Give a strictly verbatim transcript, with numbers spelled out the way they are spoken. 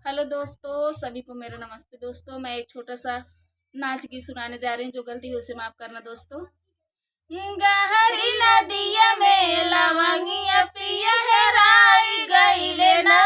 हेलो दोस्तों, सभी को मेरा नमस्ते। दोस्तों, मैं एक छोटा सा नाच गीत सुनाने जा रही हूँ, जो गलती हुई उसे माफ करना दोस्तों। गहरी नदिया में लवंगिया पिया हेराई गईले ना,